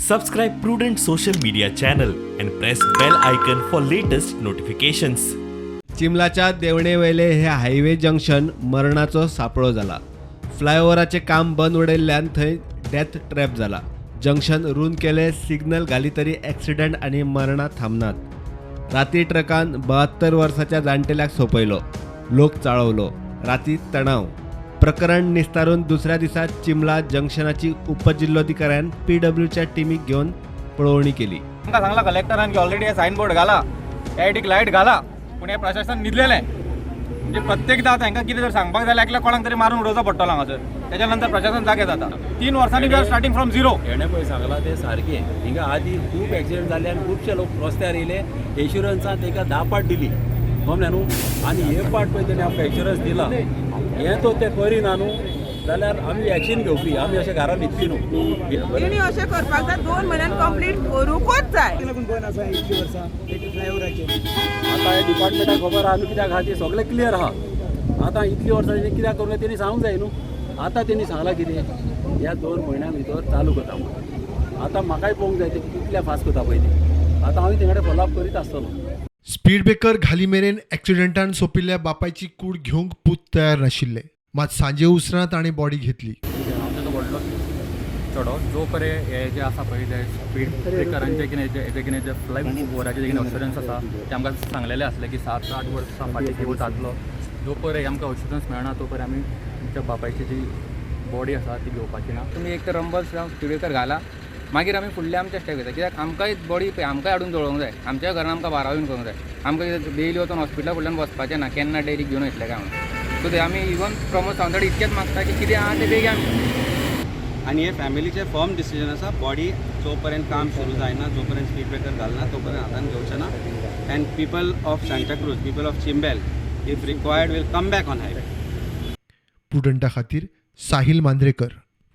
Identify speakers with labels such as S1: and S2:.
S1: Subscribe Prudent social media channel and press bell icon for latest notifications.
S2: चिमलाच्या Devane वयले हे highway junction मरणाचो सापळो जाला. फ्लायओव्हराचें काम बंद उडयल्ल्यान थंय डेथ ट्रॅप जाला. जंक्शन रूंद केले, सिग्नल घाली तरी एक्सिडंट आनी मरणां थांबनात. राती ट्रकान 72 वर्साच्या जाणटेल्याक सोंपयलो. लोक चाळवलो. राती तणाव. प्रकरण निस्तारून दुसऱ्या दिसा चिमला जंक्शनाची उपजिल्लोधिकाऱ्यान पीडब्ल्यूच्या टिमीक घेवन पळोवणी केली.
S3: आमकां सांगला कलेक्टरान की ऑलरेडी हे सायन बोर्ड घाला, लायटीक लायट घाला, पूण हें प्रशासन न्हिदलेलें. म्हणजे प्रत्येकदां आतां हांकां कितें जर सांगपाक जाल्यार एकल्या कोणाक तरी मारून उडोवचो पडटलो हांगासर. तेच्या नंतर प्रशासन जागें जाता. 3 वर्सांनी we are starting from zero.
S4: हेणें पळय सांगलां तें सारकें. हिंगा आदी खूब एक्सिडंट जाले आनी खुबशे लोक रस्त्यार येयले. इन्शुरन्सान ताका 10 पाट दिली, समजलें न्हू? आनी हे पाट पळय तेणी आमकां इन्शुरन्स दिला, हें तो तें करिना न्हू जाल्यार आमी एक्शन घेवपी. आमी अशें घरा न्हिदपी न्हू.
S5: तेणी अशें करपाक जाय, 2 म्हयन्यान कंप्लीट करूंकूच जाय.
S6: लागून बंद आसा इतलीं वर्सां फ्लायओवराचेर?
S4: आतां हे डिपार्टमेंटाक खबर आहा न्हू कित्याक आहा ती, सगळें क्लियर आहा. आतां इतलीं वर्सां तेणी कित्याक करूंक ना तेणी सांगूंक जाय न्हू. आतां तेणी सांगलां कितें, ह्या 2 म्हयन्या भितर चालू करता म्हणून. आतां म्हाकाय पळोवंक जाय ते कितल्या फास्ट करता पळय ती. आतां हांव तेंचे कडेन फॉलोअप करीत आसतलो.
S7: स्पीड ब्रेकर घाली मेरेन एक्सिडेंटान सोंपिल्ल्या बापायची कूड घेवंक पूत तयार नाशिल्ले. मात सांजे उसरां ताणें बॉडी घेतली.
S8: हांव ताजो व्हडलो चेडो. जो परे हे जे आसा पळय, जे स्पीड ब्रेकरांचे कितें, जे कितें जे फ्लाय ओवराचे जे कितें अश्युरन्स आसा, ते आमकां सांगलेले आसले की 7-8 वर्सां फाटीं की जातलो. जो परे आमकां अश्युरन्स मेळना तो परे आमी आमच्या बापायची जी बॉडी आसा ती घेवपाची ना.
S9: तुमी एक तर रंबल जावं स्पीड ब्रेकर घाला, मागीर आमी फुडले आमचे स्टेप घेता. कित्याक आमकांय बॉडी पळय, आमकांय हाडून जळोवंक जाय. आमच्या घरान आमकां बाराव बीन करूंक जाय. आमकां कितें डेली वचून हॉस्पिटला फुडल्यान वचपाचें ना, केन्ना डेली घेवन वयतले काय म्हणून. सो ते आमी इवन प्रमोद सावंत इतकेंच मागता की कितें आहा तें बेगीन आमी
S10: आनी हे फॅमिलीचें फर्म डिसिजन आसा, बॉडी जो पर्यंत काम सुरू जायना, जो पर्यंत स्पीड ब्रेकर घालना, तो पर्यंत हातान घेवचे ना. And people of Santa Cruz, people of Chimbel, if required will come back on highway.
S7: प्रुडंटा खातीर साहिल मांद्रेकर.